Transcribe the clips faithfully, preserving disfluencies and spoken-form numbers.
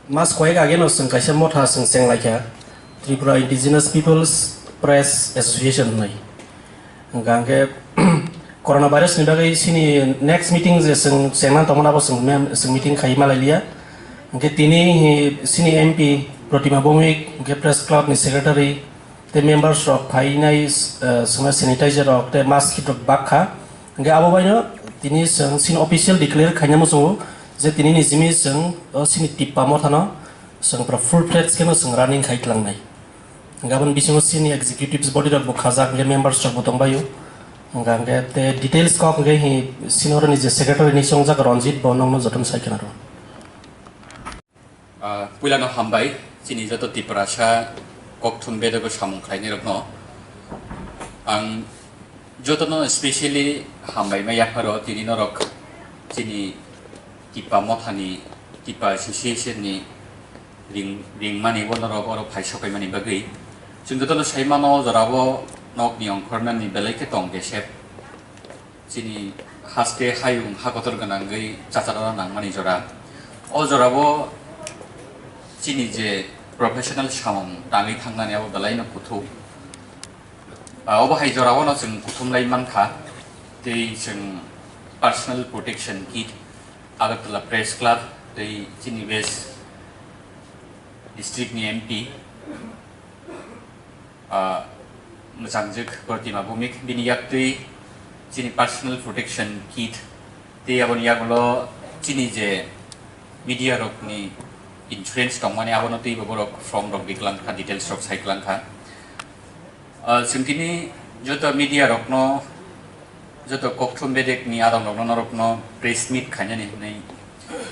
Mas koyek age no chwng kaisa motha chwng chenglaikha, Tripura Indigenous People's Press Association hwnwi. Hwnkha hwnkhe corona virus ni bagwi chini next meeting je chwng chengna tongmani abo chwng mem-, chwng meeting khai malai liya. Hwnkhe tini hi chini M P Protima Bhowmik, hwnkhe press club ni secretary, tei members rok phainai, eh, chwngno sanitizer rok tei mask kit rok bak kha. Hwnkhe abo baino tini chwng chini official declare khaina muchungo je tini ni simi chwng o chini Tippa mothano chwng pura full fledged kheno chwng running khai tlangnai. Hwnkhe aboni bisingo chini executives body rok bo khajak, hwnkhe members rok bo tongbaio. Hwnkha hwnkhe tei details kok hwnkhe hi chini oroni je secretary ni chongjak Ranjit bo nokno jotono sai khna rw. Ah, puilano hambai, chini joto Tiprasa kokthum bedego samung khlainairokno. Ang jotono specially hambai ma yapharo, tini norok chini Tipa mothani, Tipa Association ni ring, ringmani bo norok oro phai sokaimani bagwi. Chwng jotono sai mano, o jorao nokni ongkhornani belai khe tong kesep. Chini haste hayung ha kotor gwnangwi chachara nangmani jora. O jorao chini je professional samung tangwi thangnani abo belaino kuthuk. Ah, obo hai jorao no chwng kuthum lai mankha. Tei chwng personal protection kit, Agartala Press Club, tei chini West District ni M P, ah, mwchangjwk Protima Bhowmik, bini yaktwi chini personal protection kit, tei aboni yagulo chini je media rokni insurance tongmani, abono twibo borok form rok diklangkha, details rok saiklangkha. Ah, chwng tini joto media rokno, joto kokthum bedekni adong rokno, norokno press meet khainani hwnwi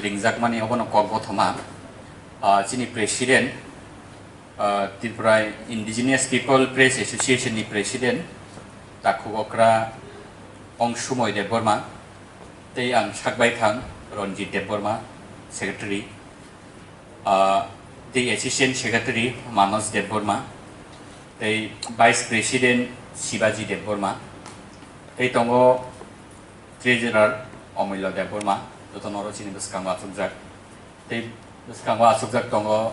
ringjakmani, obono kok bothoma, ah, chini president, ah, Tripura Indigenous People Press Association ni president takhuk okra Ongsumoi Debbarma, tei ang sakbaithang Ranjit Debbarma, secretary, ah, tei assistant secretary Manos Debbarma, tei vice president Shibaji Debbarma, tei tongo treasurer Omulya Debbarma, jotono oro chini bwskango achukjak. Tei bwskango achukjak tongo,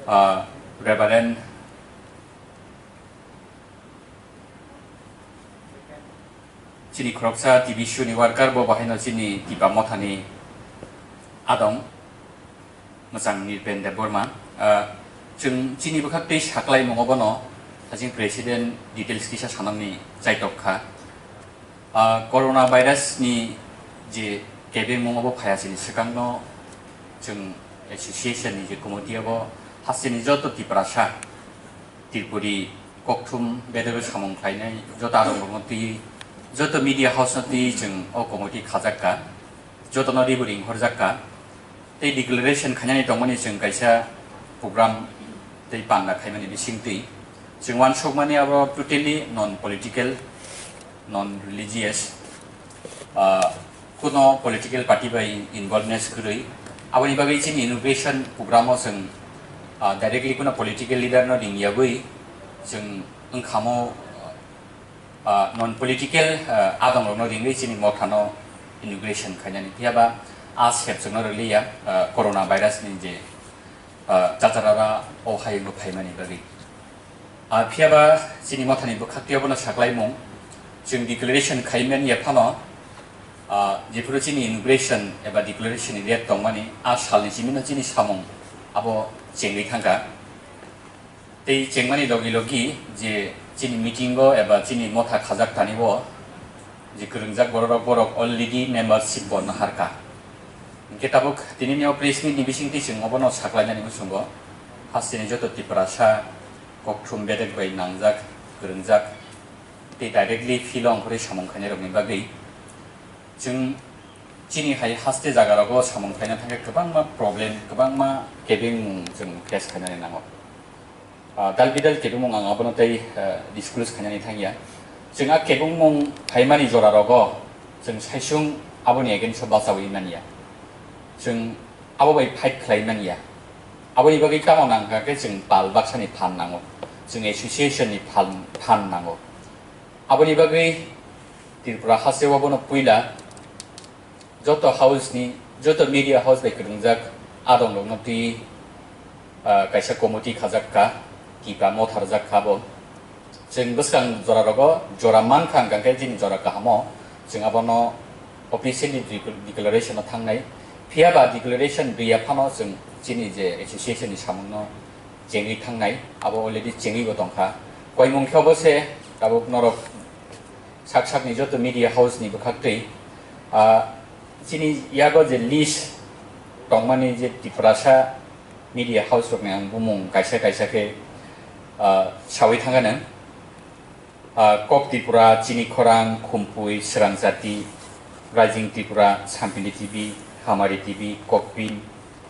ah, Reverend chini khoroksa T B C ni worker, bo bahaino chini Tipa mothani adong mwchang Nirpen Debbarma. Ah, chwng chini bwkhak tei saklai mungo bono, hasing president details kisa sanamni chaitok kha. Ah, corona virus ni je kebengmung obo phaiya sini swkangno chwng association ni je committee obo hasteni joto Tiprasa, Tripuri, kokthum bedebe samung khlainai joto adongrokno twi, joto media house no twi chwng o committee khajak kha, jotono riburi ringhorjak kha. Tei declaration khainani tongmani chwng kaisa program tei panda khaimani bisingtwi chwng uansukmani abo totally non political, non religious, ah, kuno political party bai involveness kwrwi. Aboni bagwi chini inauguration program o chwng, ah, directly kuno political leader no ringyawi chwng wngkhamo, ah, non political, ah, adongrokno ringwi chini mothano inauguration khainani. Phiyaba a sep chwngno rwliya, ah, corona virus ni je, ah, chacharara o hayungo phaimani bagwi. Ah, phiyaba chini mothani bwkhaktwi abono saklaimung, chwng declaration khaimani yaphano, ah, jephuru chini inauguration eba declaration ni date tongmani, a salni simino chini samung abo chengwi thangkha. Tei chengmani logi logi je chini meeting o eba chini motha khajak tani o je kwrwngjak borok rok, borok already membership bo naharkha. Hinkhe tabuk tinini o press meet ni bisingtwi chwng obono saklainani muchungo, hasteni joto Tiprasa kokthum bedek bai nangjak, kwrwngjak tei directly field o ongkhorwi samung khainai rokni bagwi chwng chini hai haste jaga rogo samung khaina thangkhe kwbangma problem, kwbangma kebengmung chwng face khainani nango. Ah, dal bidal kebengmung ang abono tei, ah, disclose khainani thangya. Chwng a kebengmung phaimani jora rogo chwng saisung aboni against o bachawi manya. Chwng abo bai fight khlai manya. Aboni bagwi tamo nangkha khe chwng pal baksani phan nango. Chwng association ni phan, phan nango. Aboni bagwi Tripura haste o bono puila Joto house ni, joto media house bai kwrwngjak adong rokno twi, ah, kaisa committee khajak kha, kipa motharjak kha bo. Chwng bwskang jora rogo jora mankha hwnkha khe chini jora kahamo chwng abono officially decl-, declaration o thangnai. Phiya ba declaration rwya phano chwng chini je association ni samung no chengwi thangnai, abo already chengwi bo tongkha. Koimung khe obo se tabuk norok sak sakni joto media house ni bwkhak twi, ah, chini yago je list tongmani je Tiprasa media house rokni ang bumung kaisa kaisa khe, ah, sawi thangkha nang. Ah, Kok Tripura, Chini Khorang, Khumpui, Srangjati, Rising Tripura, Sampili T V, Hamari T V, Kokpin,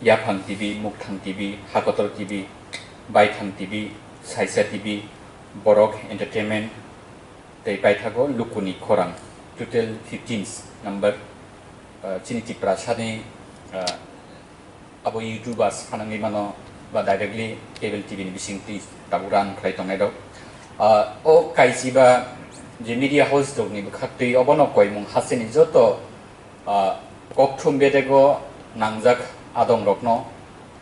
Yaphang T V, Mukthang T V, Hakotor T V, Baithang T V, Saisa T V, Borok Entertainment, tei paithago Lukuni Khorang, total fifteen number, ah, chini Tiprasani, ah, abo YouTubers phanangwi mano ba directly cable T V ni bising twi tabuk run khlai tongnai rok. Ah, o kaisi ba je media house rokni bwkhak twi obono koimung hasteni joto, ah, kokthum bedego nangjak adong rokno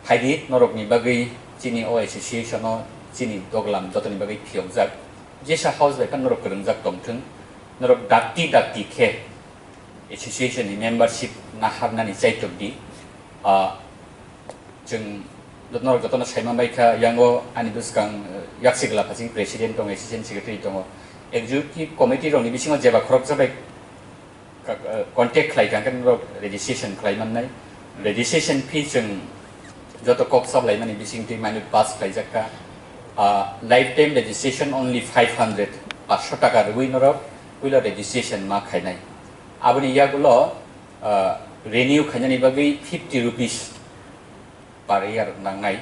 phaidi norokni bagwi chini o association o chini doglam jotoni bagwi phiyokjak. Jesa house bai phano norok kwrwngjak tongthwng, norok dakti dakti khe association ni membership naharnani chaitok di. Ah, chwng norok jotono saiman bai kha, yango ani bwskang, eh, Yaksi Gla Phasing president tongo, assistant secretary tongo, executive committee rokni bisingo jeba khoroksa bai ka-, eh, contact khlai kha, hwnkhe norok registration khlai mannai. Registration fee chwng joto kok sablaimani bising twi minute pass khlaijak kha. Ah, lifetime registration only five hundred, paanch sho taka rwui norok puila registration ma khainai. Aboni yagulo, ah, renew khainani bagwi fifty rupees per year nangnai.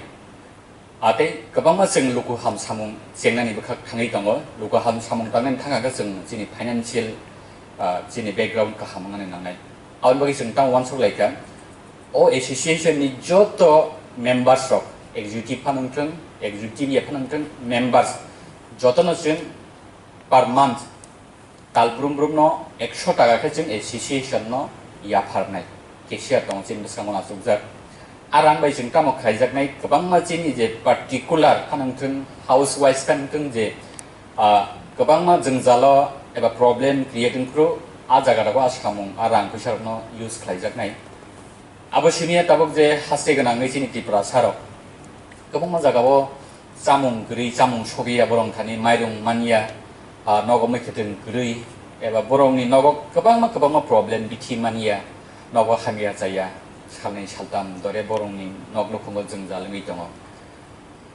Ah, tei kwbangma chwng luku ham samung chengnani bwkhak thangwi tongo. Luku ham samung tangnani thang khe chwng chini financial, ah, chini background kaham wngnani nangnai. Aboni bagwi chwng tamo uansuk lai kha, o association ni joto members rok, executive phano wngthwng, executive ya phano wngthwng, members jotono chwng per month tal brum brum no ekso taka khe chwng association no yapharnai, cashier tongo chini bwskango achukjak. A rang bai chwng tamo khlaijaknai, kwbangma chini je particular phano wngthwng, house wise phano wngthwng je, ah, kwbangma jwngjalo eba problem create wngphru, a jaga rogo a samung, a rang puisa rokno use khlaijaknai. Abo simi ya tabuk je haste gwnangwi chini Tiprasa rok kwbangma jagao chamung kwrwi, chamung sogwi ya borok thani, mairung man ya, ah, nogo mwkhwtwng kwrwi, eba borokni nogo kwbangma kwbangma problem bithi man ya, nogo hamya chaya, salnwi saltam dore borokni nok nukhungo jwngjal wngwi tongo.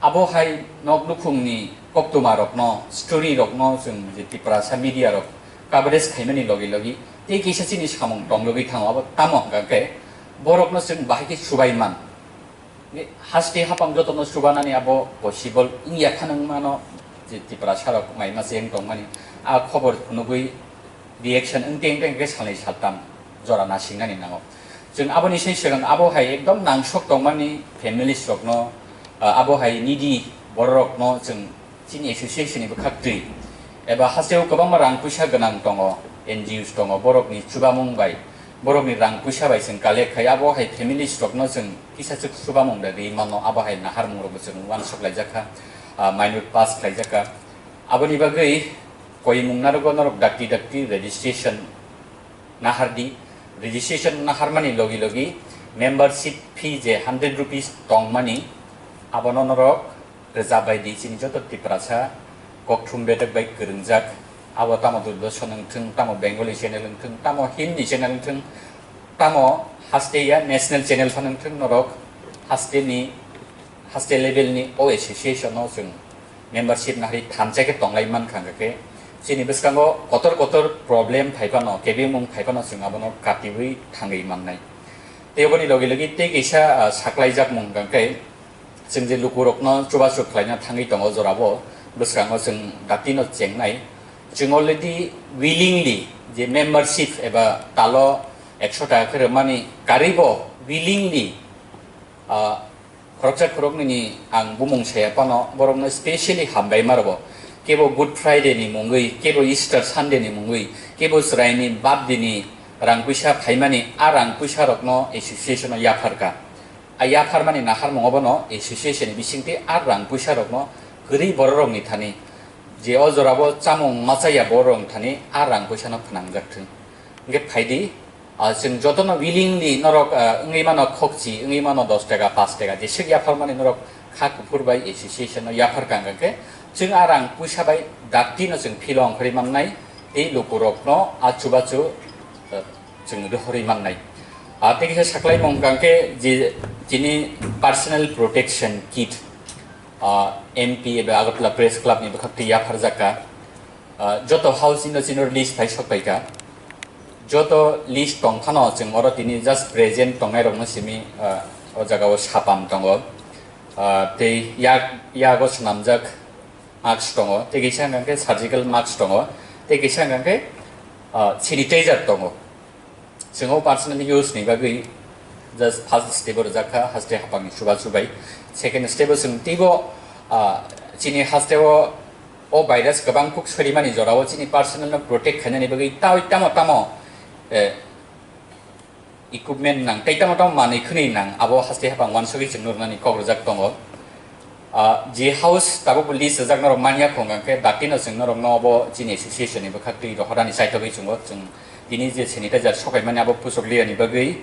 Abo hai nok nukhungni koktwma rokno, story rokno chwng je Tiprasa media rok coverage khaimani logi logi tei kisa chini samung tong logwi thango. Abo tamo hwnkha khe borokno chwng bahai khe chubai man. Haste hapang jotono chubanani abo possible wngya phano wngmano, je Tiprasa rok mai mase wng tongmani a khobor phunugwi reaction wngte wngte hwnkhe salnwi saltam jora nasingnani nango. Chwng aboni se swkang abo hai ekdom nangsok tongmani families rokno, ah, abo hai needy borok rokno chwng chini association ni bwkhak twi eba hasteo kwbangma rang puisa gwnang tongo, N G Os tongo, borokni chubamung bai, borokni rang puisa bai chwng collect khai abo hai families rokno chwng kisa chwk chubamung da ri mano, abo hai naharmung rokbo chwng uansuk laijak kha, ah, minute pass khlaijak kha. Aboni bagwi koimung narogo norok dakti dakti registration nahar di. Registration naharmani logi logi membership fee je hundred rupees tongmani, abono norok rwchap bai di. Chini joto Tiprasa kokthum bedek bai kwrwngjak, abo tamo Doordarshan wngthwng, tamo Bengali channel wngthwng, tamo Hindi channel wngthwng, tamo haste ya national channel phano wngthwng, norok haste ni haste level ni o association no chwng membership nahari thansa khe tonglai mankha, hwnkha khe chini bwskango kotor kotor problem phai phano, kebengmung phai phano chwng abono katiwi thangwi mannai. Tei oboni logi logi tei kaisa, ah, saklaijakmung hwnkha khe chwng je lukurokno chubachu khlaina thangwi tongo jorabo, bwskango chwng datino chengnai. Chwng already willingly je membership eba talo ekso taka khe rwmani karibo willingly, ah, khoroksa khoroknwini ang bumung saya phano borokno specially hambai ma rwo. Kebo Good Friday ni mungwi, kebo Easter Sunday ni mungwi, kebo chwraini birthday ni, rang puisa phaimani, a rang puisa rokno association o yapharkha. A yapharmani naharmung obono association ni bisingtwi a rang puisa rokno kwrwi borok rokni thani je o jorabo chamung machaya borok rokni thani a rang puisano phnangjak thung. Hwnkhe phaidi, ah, chwng jotono willingly norok, ah, wngwi mano khokchi, wngwi mano dos taka, pash taka, jeswk yapharmani norok kha kuphur bai association no yaphar kang khe chwng a rang puisa bai dakti no chwng philo ongkhorwi mannai tei lukurokno a chubachu, ah, chwng rohorwi mannai. Ah, tei kisa saklaimung hwnkha khe je chini personal protection kit, ah, M P eba Agartala Press Club ni bwkhak twi yapharjak kha. Ah, joto house ni no chini list phai sok phaikha. Joto list tong phano chwng oro tini just present tongnai rokno simi, ah, o jaga o sapam tongo. Ah, tei yak, yago swnamjak mask tongo, tei kisa hwnkha khe surgical mask tongo, tei kisa hwnkha khe, ah, sanitizer tongo. Chwng o personal use ni bagwi just first step o rwjak kha, haste hapang ni chubachu bai. Second step o chwng teibo, ah, chini haste o, o virus kwbang kuk sorimani jora o chini personal no protect khainani bagwi tei tamo tamo, eh, equipment nang, tei tamo tamo manwi khwnwi nang, abo haste hapang uansugwi chwng nuknani kok rwjak tongo. Ah, je house tabuk bo list rwjak norok manya kho, hwnkha khe dakti no chwng norok no obo chini association ni bwkhak twi rohorani chaithogwi chwngo chwng tini je sanitizer sokaimani abo pusok liyani bagwi,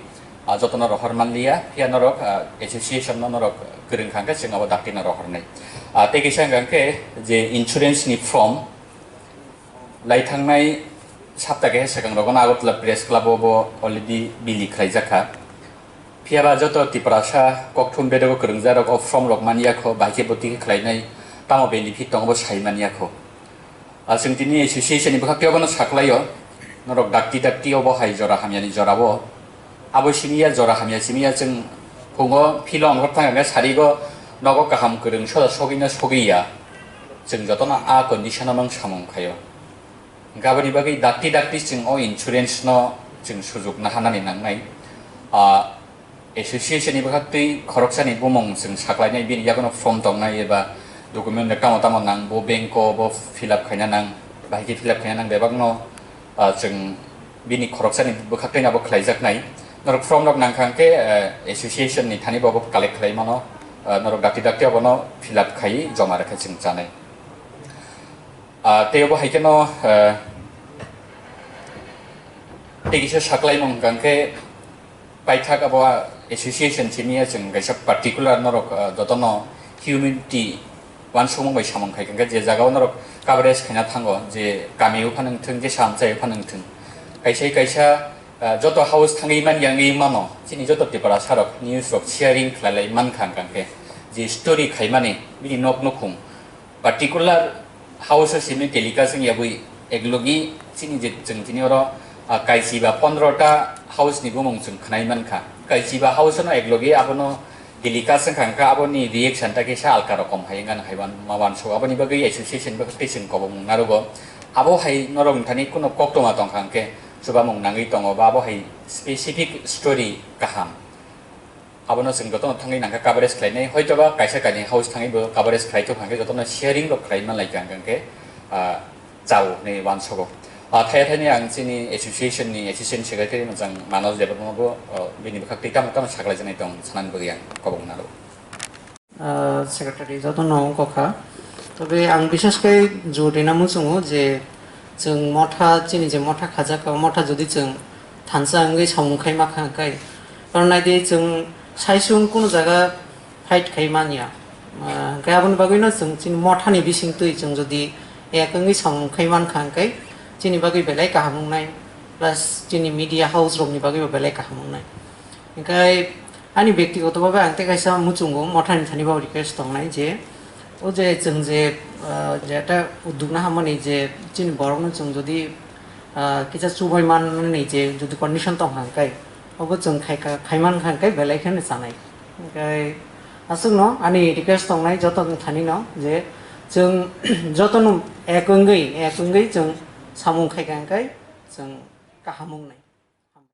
ah, jotono rohor manliya, phiya norok, ah, association no norok kwrwng kha hwnkhe chwng abo dakti no rohornai. Ah, tei kisa hwnkha khe je insurance ni form, lai thangnai sapta keha swkang rogo no Agartala Press Club o bo already bili khlaijak kha. Phiya ba joto Tiprasa kokthum bedego kwrwngjak rok o form rok manya kho, bahai khe bwtwi khe khlainai tamo benefit tongo bo sai manya kho. Ah, chwng tini association ni bwkhak tei obono saklaio, norok dakti dakti obo hai jora hamyani jora o. Abo simi ya jora hamya simi ya chwng phungo philo ongkhor thang hwnkhe sarigo nogo kaham kwrwng soda sogwi no sogwi ya. Chwng jotono a condition o mang samung khaio. Hwnkhe aboni bagwi dakti dakti chwng o insurance no chwng sujuk naharnani nangnai. Ah, association ni bwkhak twi khoroksani bumung chwng saklainai, bini yagono form tongnai eba document rok tamo tamo nang, bo bank o bo fill up khaina nang, bahai khe fill up khaina nang, bebakno, ah, chwng bini khoroksani bwkhak twi abo khlaijaknai. Norok form rok nang kha hwnkhe, eh, association ni thani bo bo collect khlai mano, ah, norok dakti dakti abono fill up khai joma rwkhe chwng chanai. Ah, tei obo hai kheno, ah, tei kisa saklaimung hwnkha khe paithak abo association simi ya chwng kaisa particular norok, ah, jotono humanity uansukmung bai samung khai hwnkha je jaga o norok coverage khaina thango je kami o phano wngthwng je samchai o phano wngthwng kaisa kaisa, ah, joto house thangwi man yangwi mano chini joto Tiprasa rok news rok sharing khlai lai mankha hwnkha khe je story khaimani bini nok nukhung particular house o simi telecast wng yabwi eklogi chini je chwng tini oro, ah, kaichi ba pondro ta house ni bumung chwng khwnai mankha. Kaichi ba house no eklogi abono telecast wngkha hwnkha aboni reaction ta kisa alka rokom hai wngkha hai wan-, ma wansugo. Aboni bagwi association bagwi tei chwng kobongmung narugo. Abo hai norok ni thani kuno koktwma tongkha hwnkhe chubamung nangwi tongo ba abo hai specific story kaham. Abono chwng jotono thangwi nangkha coverage khlainai, hoitoba kaisa kainwi house thangwi bo coverage khlai thok hwnkhe jotono sharing rok khlai manlai kha hwnkhe, ah, chao hinwi uansogo. Ah, thaya thani ang chini association ni assistant secretary mwchang Manoj Debbarma bo, oh, bini bwkhak twi tamo tamo saklaijaknai tong sanani bagwi ang kobong naro. Ah, secretary jotono wngkha, tobe ang bishesh khe jor rina muchungo je chwng motha, chini je motha khajak, o motha jodi chwng thansa wngwi samung khai ma kha hwnkhe, karon naidi chwng saisung kunu jaga fight khai manya. Ah, hwnkhe aboni bagwino chwng chini mothani bisingtwi chwng jodi ek wngwi samung khai man kha hwnkhe chini bagwi belai kaham wngnai, plus chini media house rokni bagwibo belai kaham wngnai. Hwnkhe ani byaktigoto bhabe ang tei kaisa muchungo mothani thani bo request tongnai je, o je chwng je, ah, je ta udduk naharmani je chini borokno chwng jodi, ah, kisa chubai manmani je jodi condition tong kha hwnkhe, obo chwng khai kha, khai man kha hwnkhe belai kheno chanai. Hwnkhe aswkno ani request tongnai joto thani no je chwng jotono ek wngwi, ek wngwi chwng samung khai kha hwnkhe chwng kaham wngnai.